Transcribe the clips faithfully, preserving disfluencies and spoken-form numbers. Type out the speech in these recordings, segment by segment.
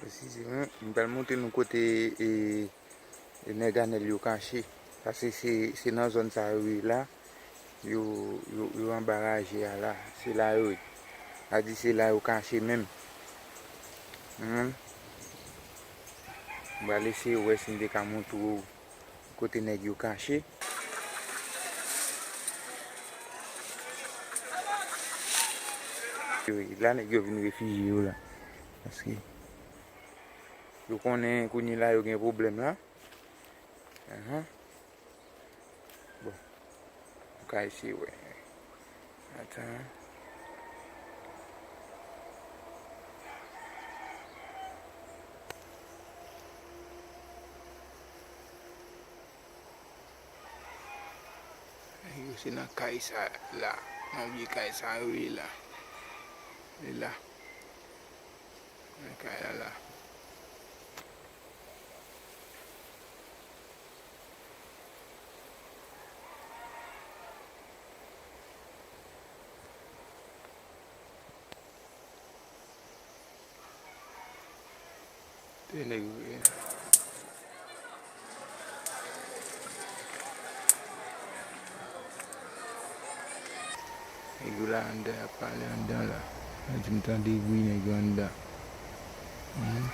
Si, si, m, m pral montre nou kote, e, e nèg Anèl yo kache. Paske se, se nan zòn sa yo ye la. Yo, yo, yo anba raje a la. Se la yo ye. A di se la yo kache menm. Hmm. M pral eseye wè si m te ka montre w kote nèg yo kache. Yo ye la, nèg yo vin refijye yo la. Paske yo konnen kounye la yo gen pwoblèm la. Ahan. Bon. Nou ka eseye wè. Atan. Yo se nan kay sa la. Nan vye kay sa yo ye la. Ye la. Nan kay la la. Te nèg yo ye. Nèg yo la anndan, y ap pale anndan la. Mwen di m tande bri nèg yo anndan. Mhm.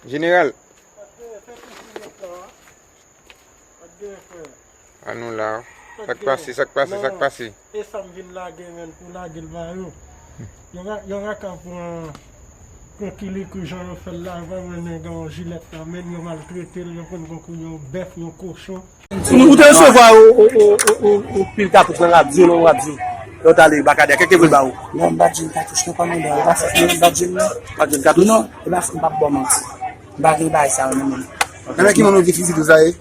Jeneral. An nou la. Sa k pase, sa k pase, sa k pase? E sa m vin lage, menm, pou lage l ba yo. Yo ra-, yo raka pran, pran Kilikou jan yo fè l la, yo pa wè nèg an jilèt nan men l, yo maltrete l, yo konn gon kou yon bèf, yon kochon. Ou te resevwa yon, yon, yon, yon, yon pil katouch nan radyo, nan radyo. Lè w t ale Bakadè, kèk te voye ba ou? Non, m pa t jwenn katouch, non, kòmandan. E pa fòk mwen, m pa t jwenn, non. Pa t jwenn katouch? Non, e pa fòk m p ap ba w manti. M pa gen bagay sa yo nan men m. Nan men ki moun ou di fizik ou sa ye?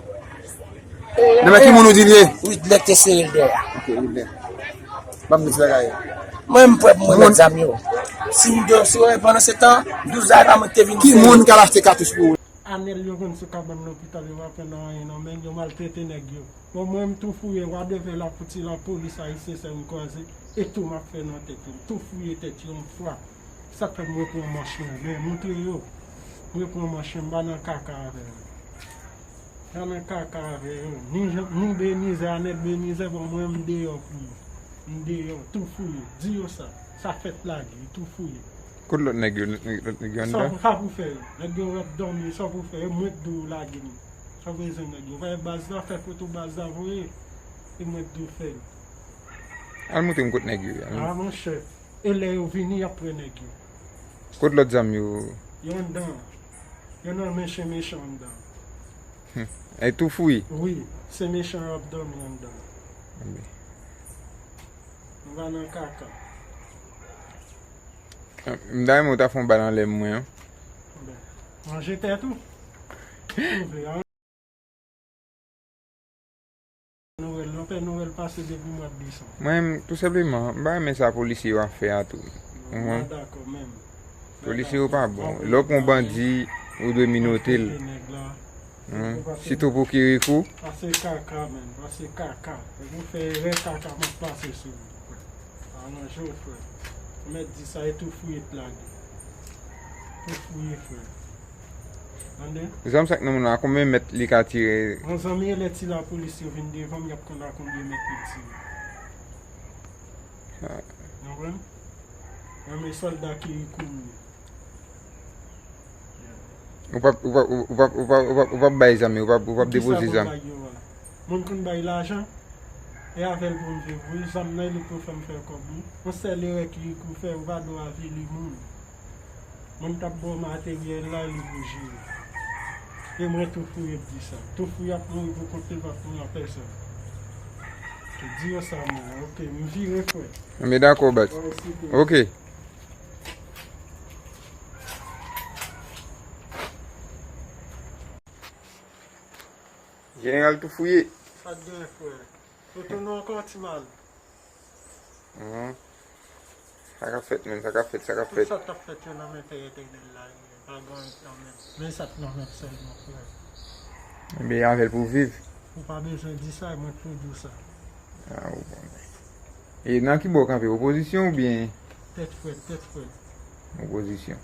Nan men ki moun ou di l ye? Widlè k te sere l dèyè a. Ok, Widlè. M ap di bagay. Mwen, m prè pou mwen mèt zam yo. Si m dòmi sou yo, pandan se tan, douz a pa mwen k te vin sere. Ki moun k al achte katouch pou ou? Anèl yo konn sou kabann lopital, yo pa pran nan anyen nan men l, yo maltrete nèg yo. Bon, mwen, m tou fouye, wadevè la fouti lapolis ayisyen sè m kwaze, e tou m ap fè nan tèt yo. M tou fouye tèt yo yon fwa. Sa k fè m repran manch mwen, men montre yo. M repran manch mwen, m pa nan kaka avè yo. M pa nan kaka avè yo. Ni Jan, ni Benizè, Anèl Benizè, bon, mwen, m deyò pou yo. M deyò, tou fouye. Di yo sa. Sa fèt lage, tou fouye. Kot lòt nèg yo, lòt nèg yo anndan? Sa pou, sa pou fè yo. Nèg yo ap dòmi, sa pou fè yo, mwen k di w lage m. Sa pou fè nèg yo. Voye baz la, fè foto baz la, voye. E mwen k di w fè l. Al montre m kot nèg yo ye, al. A, monchè. E lè yo vini, y ap pran nèg yo. Kot lòt zam yo? Yo anndan. Yo nan men chen mechan anndan. Hmm. E tou fouye? Wi, se mechan yo ap dòmi anndan. Anben. Nou pa nan kaka. M ta renmen w ta fè yon bal anlè mwen an. Anben. Manje tèt ou. Ou vle, a? Nwèl, yon pè Nwèl pase depi mwa desanm. Mwen, tou senpleman, m pa renmen sa polisye yo ap fè a tou. Non, m pa dakò menm. Polisye yo pa bon. Lè w pran yon bandi, ou dwe menote l. Sitou pou Kirikou. Pase kaka, menm. Pase kaka. Lè nou fè erè, kaka m ap pase sou ou, frè. Aranje w, frè. Ou mèt di sa, e tou fouye t lage. Tou fouye, frè. Tande? Zam sa k nan men w la, konbyen mèt li ka tire? Yon zanmi, e lè ti lapolis yo vin devan m, y ap konn a konbyen mèt li tire. Konprann? Yon men sòlda ki kouri. Ou p ap, ou p ap, ou p ap, ou p ap, ou p ap, ou p ap bay zam yo, ou p ap, ou p ap depoze zam. Moun konn bay lajan, e avè l pou m viv, wi, zam nan, e li k pou fè m fè kòb, wi. Yon sèl erè ki pou fè, ou pa dwe avili moun. Moun t ap ba w materyèl la, li pou jere. E mwen tou fouye di sa. Tou fouye ap mouri pou kont li, l p ap mouri an pèsòn. Di yo sa, mwen. Ok, m vire, frè. Enben dakò, baz. Mwen osi, frè. Ok. Jeneral tou fouye. Sa k gen, frè? Yo tounen ankò, ti mal. Mhm. Sa k ap fèt, menm, sa k ap fèt, sa k ap Tout fèt. Sa k ap fèt yo nan men Pè Etènèl la ye. Pa gen anyen nan men. Men sa k nan men m sèlman, frè. Enben avè l pou viv. Ou pa bezwen di sa, mwen k pou di w sa. Ah, ou konnen. E nan ki bò w kanpe? Opozisyon oubyen? Tèt frèt, tèt frèt. Opozisyon.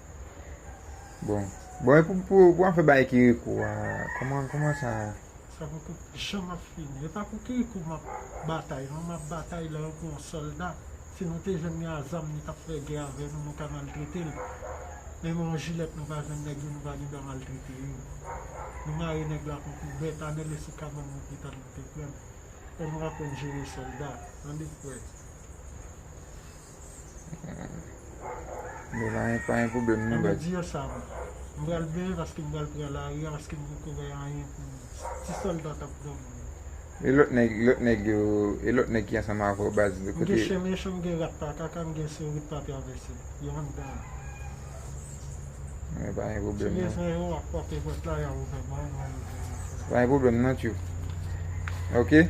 Bon. Bon, e pou, pou, pou afè bagay Kirikou a, kòman, kòman sa? Sa poko janm ap fini. E pa pou Kirikou m ap batay, non, m ap batay lè yo pran yon sòlda. Si nou te jwenn li a zam, li t ap fè gè avè nou, nou ka maltrete l. Menm yon jilèt nou pa jwenn nèg yo, nou pa gen dwa maltrete yo. Nou mare nèg la kon poubèt, anele sou kabann nou pita nou te pran. Fò nou aprann jere sòlda. Tande, frè. Men pa gen, pa gen pwoblèm non, Ann nou baz. Di yo sa, mwen. M pral benyen paske m pral pran lari a, paske m poko wè anyen pou ti sòlda t ap dòmi. E lòt nèg, lòt nèg yo, e lòt nèg ki ansanm avè w, baz, de M gen kote. Chen mechan, m gen rat pa kaka, m gen sourit pa travèse. Yo anndan. Men pa gen Si pwoblèm non. Bezwen yo, w ap frape pòt la, y a ouvè ban mwen. Pa gen pwoblèm non, tchou. Ok?